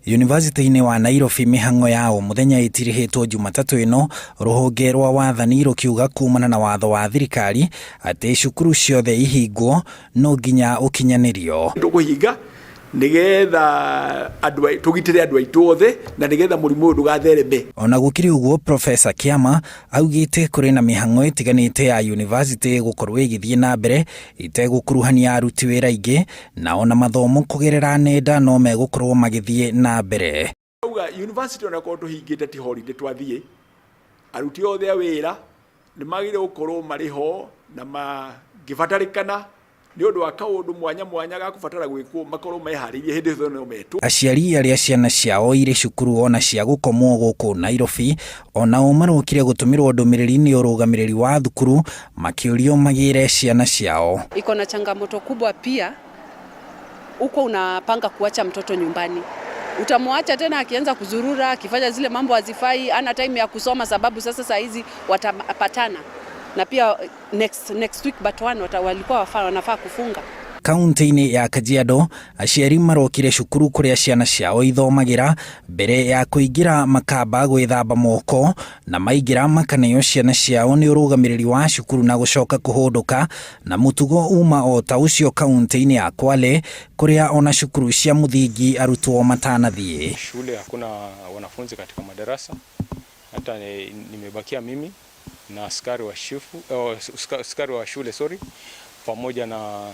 Yunivasĩtĩ-inĩ wa Nairobi mĩhang'o ya o mũthenya ĩtirihĩtwo Jumatatũ ĩno, rũhonge rwa wathani rũkiuga kumana na watho wa thirikari atĩ cukuru ciothe ihingwo no nginya ũkinyanĩrio. Tũkũhinga nigetha andũ tũgitĩre andũ aitũ othe na nigetha mũrimũ ũyũ ndũgathereme. Ona gũkĩrĩ ũguo, Professor Kĩama augĩte kũrĩ na mĩhang'o ĩtiganĩte ya yunivasĩtĩ gũkorwo ĩgĩthiĩ na mbere ĩtegũkuruhania aruti wĩra aingĩ, na ona mathomo kũgerera nenda no megũkorwo magĩthiĩ na mbere. Auga university ona korwo tũhingĩte ti holiday twathiĩ, aruti othe a wĩra nĩ magĩrĩire gũkorwo marĩ ho na mangĩbatarĩkana nĩ ũndũ wa kaũndũ mwanya mwanya ga kũbatara gwĩkwo makorwo meharĩirie hĩndĩ ĩyo no metwo. Aciari arĩa ciana ciao irĩ cukuru ona cia gũkomwo gũkũ Nairobi onao marokire gũtũmĩrwo ndũmĩrĩri nĩ ũrũgamĩrĩri wa thukuru makĩũrio magĩre ciana ciao. Iko na changamoto kubwa pia, uko unapanga kuacha mtoto nyumbani, utamwacha tena akianza kuzurura, akifanya zile mambo hazifai, ana time ya kusoma, sababu sasa saa hizi watapatana na pia next week but one walikuwa wanafaa kufunga. Kaunti-inĩ ya Kajiado aciari marokire cukuru kũrĩa ciana ciao ithomagĩra mbere ya kũingĩra makamba gwĩthamba moko na maingĩra makaneo ciana ciao nĩ ũrũgamĩrĩri wa cukuru na gũcoka kũhũndũka na mũtugo uma o ta ũcio kaunti-inĩ ya Kwale kũrĩa ona cukuru cia mũthingi arutwo matanathiĩ. Shule hakuna wanafunzi katika madarasa, hata nimebakia mimi na askari wa shifu, askari wa shule, sorry, pamoja na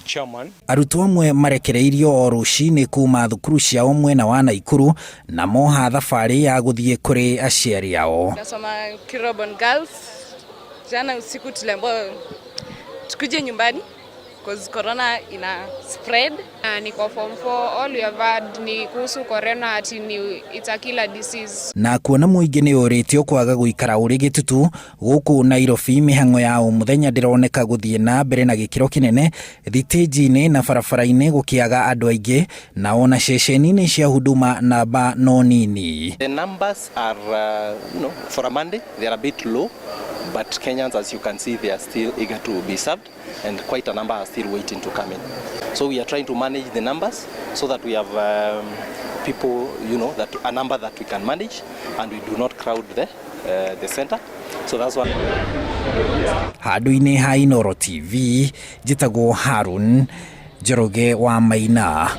chairman. Arutwo amwe marekereirio o rũcinĩ kuma thukuru ciao mwena wa Naikuru na moha thabarĩ ya gũthiĩ kũrĩ aciari ao. Nasoma Kirobon Girls. Jana usiku tuliambiwa tukuje nyumbani cause corona ina spread. Niko form 4. All we have heard ni kuhusu corona, ati ni it's a killer disease. Na kuona mũingĩ nĩ ũrĩtio kwaga gũikara ũrĩ gĩtutu gũkũ Nairobi, mĩhang'o ya o mũthenya ndĩroneka gũthiĩ na mbere na gĩkĩro kĩnene thitĩnji-inĩ na barabara-inĩ gũkĩaga andũ aingĩ na ona ceceni-inĩ cia huduma namba no nini. The numbers are, for a Monday, they are a bit low, but Kenyans, as you can see, they are still eager to be served, and quite a number are still waiting to come in. So we are trying to manage the numbers so that we have people, that a number that we can manage, and we do not crowd the center. So that's one. Handũ-inĩ ha Inooro TV, njĩtagwo Harun Njoroge wa Maina.